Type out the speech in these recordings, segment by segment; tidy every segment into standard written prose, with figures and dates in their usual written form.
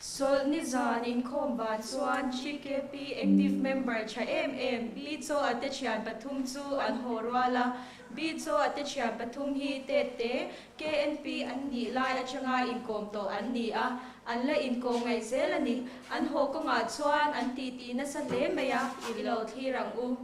Chawlhni zan inkhawm ban chuan GKP active member tha em em Bicho a te thian pathum chu an haw rual a. Bicho a te thian pathum hi Tete, KNP an nih lai atanga inkawm tawh an ni a, an la inkawm ngaih zel a ni. An haw kawngah chuan an titi nasa hle mai a, i lo thlir ang u.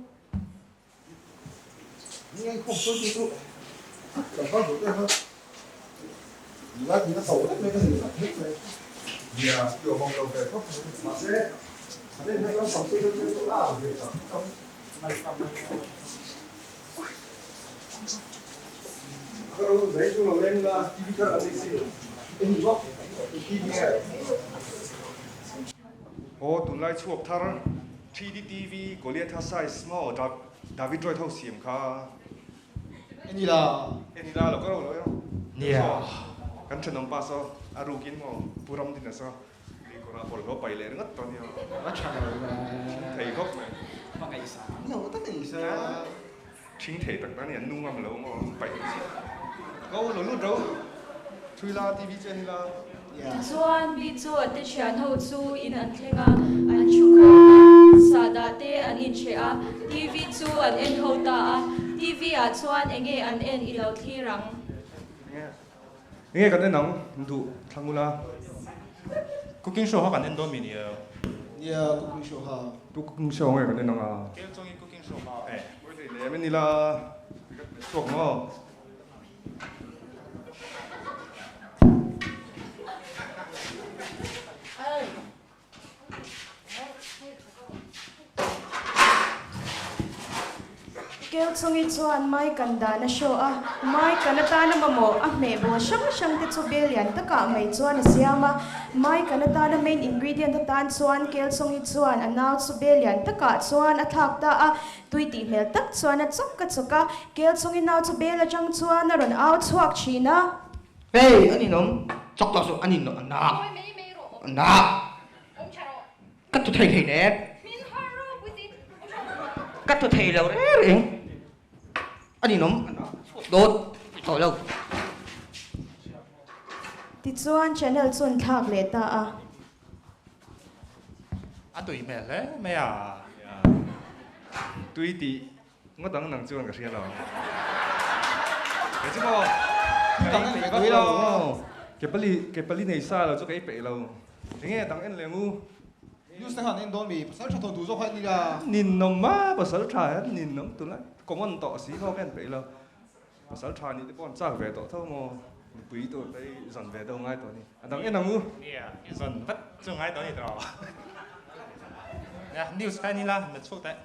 Aw tunlai chhuak thar 3D TV Goliatha size maw David Droid ho siam kha Enila Enila lo ka ro lo emaw Nia Kan thenawm pa saw a rukin maw Pu Ramdina saw Lei kawrah bawlhhlawh pai leh ringawt tawh nia. A tha lo mai. Thing thei khawp mai. Hmangaih sang lo tak a ni sa. Thing thei tak tak a ni, an nu ngam lo maw paih ang chi. Ko lo lut ro. Thui la TV chu en ila. Tichuan mi chu a te thian ho chu in an thleng a, an thu khawm a, sahdah te an incheh a, TV chu an en ho ta a, TV ah chuan enge an en i lo thlir ang. Enge kan en ang duh thlang ula. Cooking show kha kan en dawn mi nia. Nia cooking show kha. Tu cooking show nge kan en ang a. Kel chawngin cooking show kha. Eh pawi hlei lem en ila ka hmet chhuak maw. Kel chungi chuan mai kan dan a show a, mai kan atana mamawh a hmeh bawl hrang hrang te chu bel lian takah mai chuan a siam a, mai kan atana main ingredient atan chuan kel chungi chuan a nau chu bel lian takah chuan a thlak ta a, tui tih hmel tak chuan a chawk a chawk a, kel chungi nau chu bel atang chuan a rawn au chhuak thin a. Hei a ninawm chawk tawh suh a ninawm a na a na ka thu thei thei nen ka thu thei lo reng reng a ninawm a na chhuak dawn tawh lo. Tichuan channel chu an thlak leh ta a. A tui hmel hle mai a. Tui tih Ngawt ang nang chuan ka hria lo. Kei chu maw? Ka ei peih vak lo. Ke pali ke pali nei sa lo chu ka ei peih lo. Enge dang en leh ngu? News te khan en dawn mi? Pasal tha thawn duh zawk kha en ila. Ninawm a, pasal tha hian ninawm tunlai common tawh si maw ka en peih lo. Pasal tha nih te pawh an chak ve tawh tho maw? Nupui tur te hi zawn ve deuh ngai tawh a ni. A dang en ang u. Nia, i zawn vat chu ngai tawh a ni tawh. Nia, news kha en ila, na chhuak teh.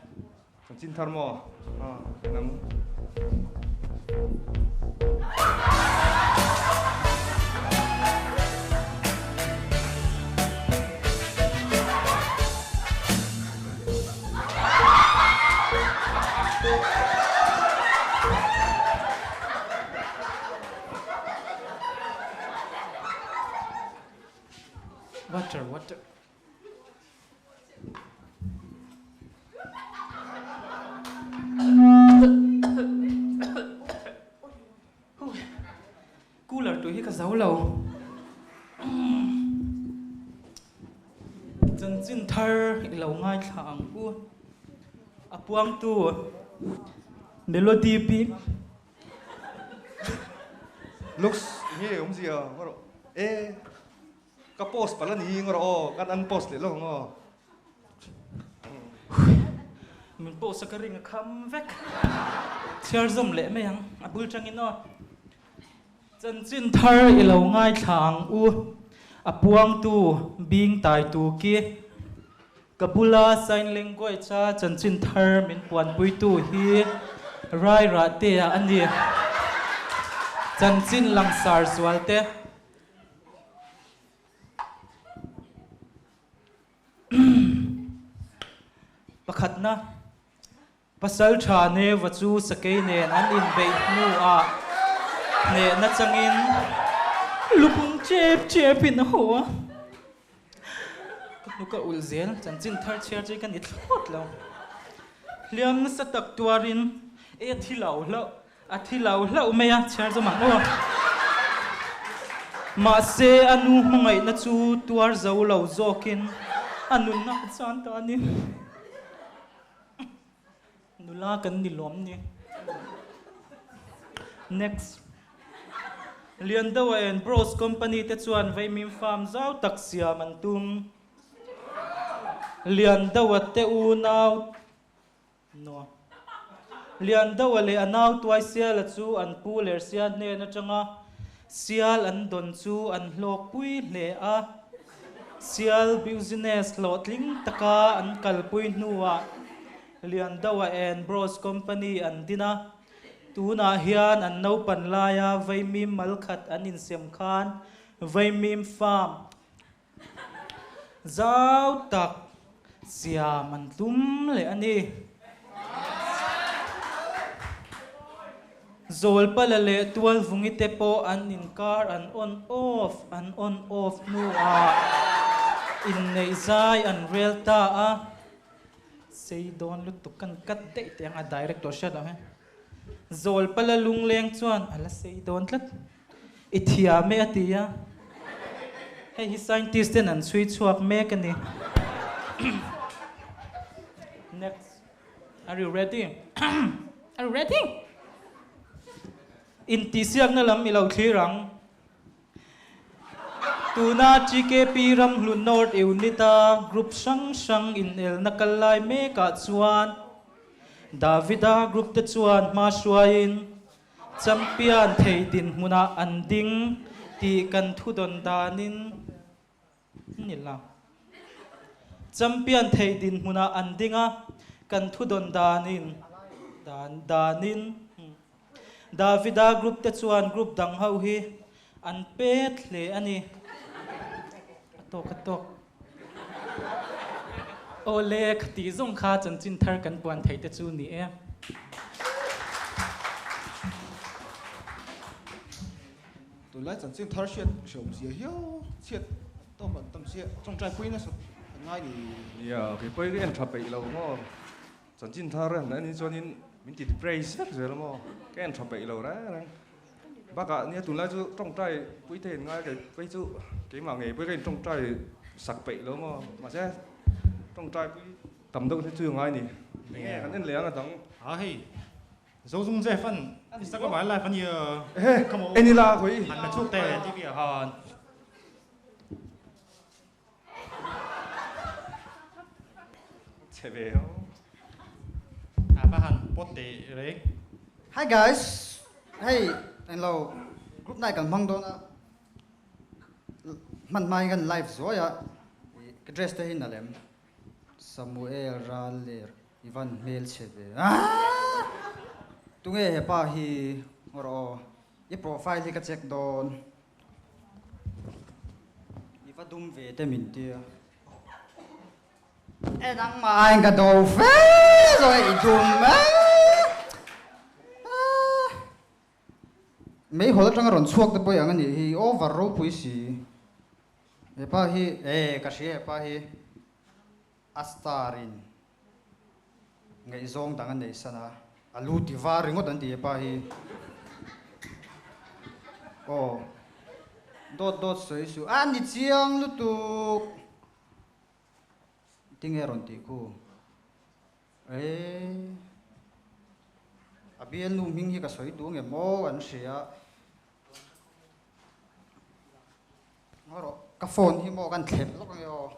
Kan chin thar maw? Aw, nang. Water, water. Cooler tui hi ka zo lo. Chanchin thar i lo ngaithla ang u. A puangtu Melody bik. Looks nge awmzia ngaw rawh e. Ka post palh a ni ngawr aw, kan unpost leh lawk ang aw. Min post a ka ring a kham vek. Chhiar zawm leh mai ang, a bul tangin aw. Chanchin thar i lo ngaithla ang u, a puangtu bing taitu ki. Ka bula sign language a chanchin thar min puanpuitu hi Rairahtea a ni. Chanchin langsar zualte. Pakhatna, pasal tha Neva chu sakei nen an inbeih hnuah hnehna changin lupung chep chepin a haw a. Ka hnuk a ulh zel, chanchin thar chhiar chu ka ni thlawt lo. Hliam nasa tak tuarin e a thi lo hlauh. A thi lo hlauh mai a, chhiar zawm ang aw. Mahse a nu hmangaihna chu tuar zo lo zawkin a nunna a chan ta a ni. Nula kan ni lawm ni. Next. Liandoa and Bros Company te chuan Vaimim Farm zau tak siam an tum. Liandoa te unau No. Liandoa leh a nau Tuaisiala chu an pu Lersia hnen atanga sial an dawn chu an hlawkpui hle a. Sial business hlawhtling taka an kalpui hnuah Liandoa and Bros Company an din a. Tunah hian an naupan laia Vaimim mal khat an insem khan Vaimim Farm zau tak siam an tum leh a ni. Zawlpala leh Tualvungi te pawh an inkar an on off an on off hnuah inneih zai an rel ta a. Sei dawn lutuk kan cut daih teh ang a director hriat loh hian. Zawlpala lungleng chuan a la sei dawn tlat. I thiam e a ti a. Hei hi scientist ten an chhui chhuak mek a ni. Next. Are you ready? Are you ready? Intihsiakna lam i lo thlir ang. Tuna GKP Ramhlun North Unit-a group hrang hrang inelna kal lai mekah chuan Davida group te chuan hma hruaiin champion thei dinhmunah an ding tih kan thudawn danin Ni la. Champion thei dinhmunah an ding a, kan thudawn danin dan danin Davida group te chuan group dang ho hi an pet hle a ni. A tawk a tawk. Awle, khati zawng kha chanchin thar kan puan thei te chu ni e. Tunlai chanchin thar hriat hreawm zia hiau chhiat tawk an tam chiah tawngtai pui nasa an ngai ni. Nia, kei pawh hi ka en tha peih lo maw? Chanchin thar han en hi chuanin min ti depress vek zel maw? Ka en tha peih lo reng reng. Bakah nia tunlai chu tawngtai pui thei an ngai kei pawh hi chu keimah ngei pawh hi ka intawngtai sak peih lo maw? Mahse tawngtai pui tam deuh hi chu ngai ni. Enge kan en leh ang a dang. A hei Zozung Jeff an Instagram ah live ani a. Ehe, en ila khawi. Han la chhuak teh TV ah khan. Chhe ve ho. A va han pawt teh reng. Hi guys, hei englo group night kan hmang dawn a, hman hma in kan live zuai a, ka dress te hi na lem. Samuel Raler i van hmel chhe ve aah! Tunge hepa hi ngawr aw, i profile hi ka check dawn. I va dum ve te min tia. E nangmah aiin ka do fe zawk e i dum aah! Meihawl atanga rawn chhuak te pawh i ang a nih hi, over ropui si. Hepa hi e ka hria hepa hi a star in ngaihzawng dang a nei san a, a lu ti var ringawt an ti hepa hi. Aw dawt dawt sawi suh a ni chiang lutuk tinge rawn tih khu e a bialnu hming hi ka sawi duh nge maw an hria. Ngaw rawh, ka phone hi maw kan thlep lawk ange aw.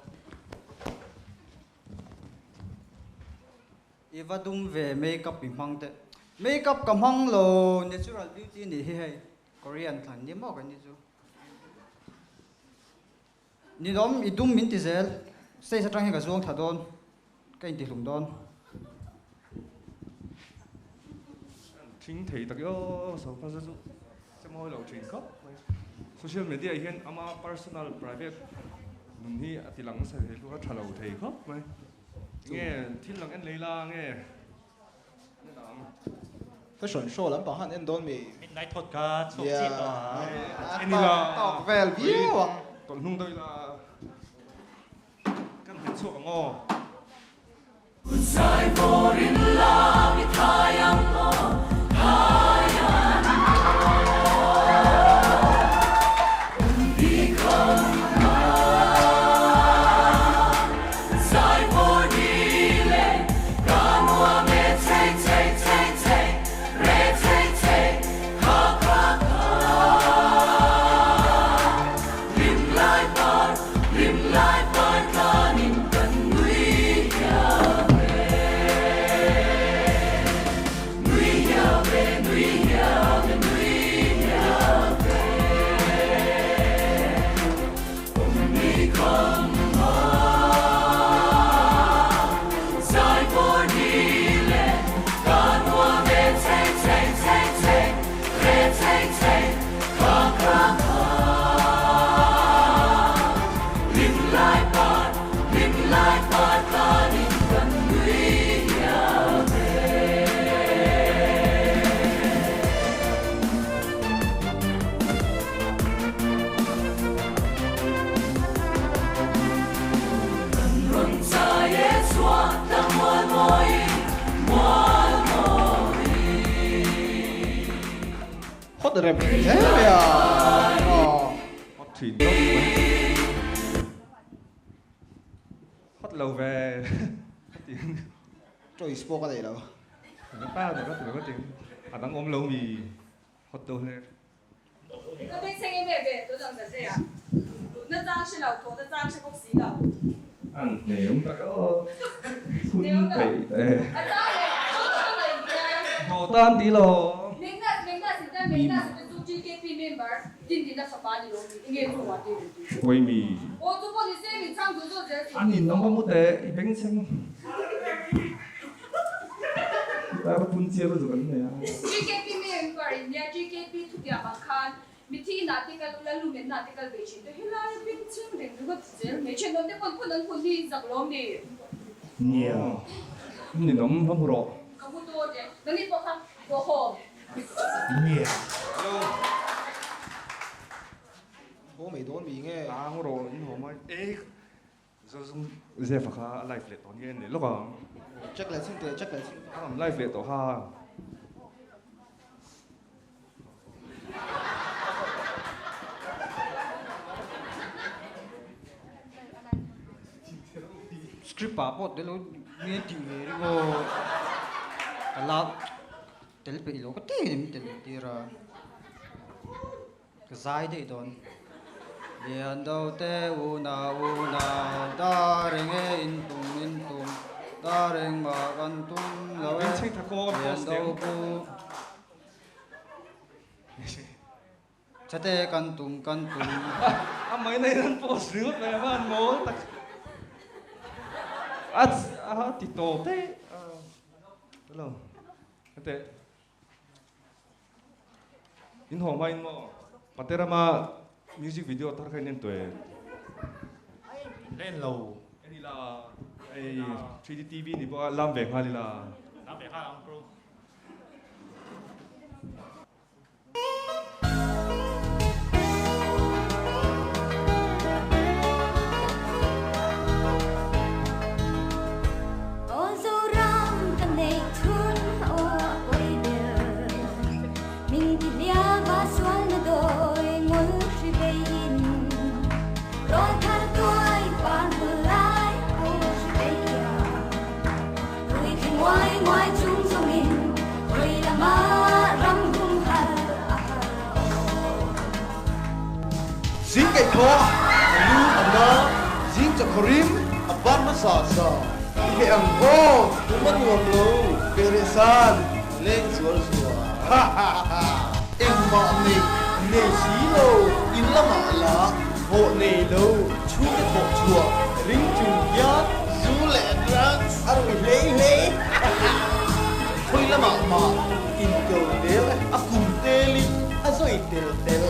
I va dum ve makeup i hmang teh. Makeup ka hmang lo, natural beauty nih hi hei. Korean thlan ni maw kan ni chu. Ninawm i dum min ti zel, stage atang hian ka zuang thla dawn, ka intihlum dawn. Thing thei tak i aw so kha chu che mawi lo thin khawp mai. Social media ah hian ama personal private nun hi a ti lang nasa thei hluk a tha lo thei khawp mai. Nge thil lang en lei la nge en ang. Fashion show lampang han en dawn mi. Midnight thawt kha chhuak chiah tawh a. En ila. Tawk vel viau ang. Tawlh hnung deuh ila. Kan hmet chhuak ang aw. Hot rem rem hle mai a. Hot thin khawp mai. Hot lo ve ka ti ang. Choice pawh ka nei lo. Ka ta ka ti lo ka ti ang. A dang awm lo mi hot deuh hle. Ka bengchheng em em ve tun ang zat zet ah. Lutna chang hre lo, thawhna chang hre bawk si lo. An hneawm tak aw. Phun peih ta e. A chang leh thawh chang leh hian. Hnawh tan ti lo. Mengna mengna sin tan mengna sin te chu TKP member din din a fapa ni lo mi enge chu a ti ve tu. Khawi mi. Aw chu pawh ni se min chhang duh zawt zel si. An in awm a mu teh i bengchheng. Tar pun chiar chu kan nei a. TKP member in nia TKP thutiam ang khan mithi inah te kal ula lumen nah te kal ve thin te helai a beng chheng reng ringawt zel mai thenawm te pawn phun an phun hi in zak lawm ni. Nia ninawm va hmu rawh. Ka hmu dawn e nangni pawh kha go home. Nia. Hello. Haw mai dawn mi nge. Tang rawh in haw mai e. Zozung Zefa kha a live leh tawh nia en leh lawk ang. Check leh chhin teh, check leh chhin teh. A rawn live leh tawh kha. Script ah pawh tel lo nge tih ve ringawt ka la tel peih lo ka ti in min tel tir a. Ka zai daih dawn. Lian do te unau unau dar eng e in tum in tum dar eng mah kan tum lo e Lian do pu Chate kan tum kan tum. A mai na in an post ringawt mai a van mawl tak a a ti tawp daih a hello hete. In haw hmain maw Paterama music video thar kha in en tuai em? Ka en lo. En ila hei 3D TV ni bawk a lam ve nghal ila. Lam ve nghal ang bro. Aw Zoram ka neih thun aw a pawi ber Min ti hliam a sualna dawi ngul hri veiin Rawl thar tuai par hmu lai pu hri vei a Rui thli nguai nguai chung zawngin Rui lama ram hum hal a har aw. Zing kaih thaw a lu a na, zing chakhaw rim a ban hmasa sa. I heh ang aw, pum a nuam lo, pereh san leng zual zual. Ha ha ha, engmah nei nei si lo, in lamah la thawh nei lo, chhungte thawh chhuah ring chung hian zu leh drugs a rui hlei hlei. Ha ha, khawi lamah mah in ko tel a kum telin a zawi tel tel.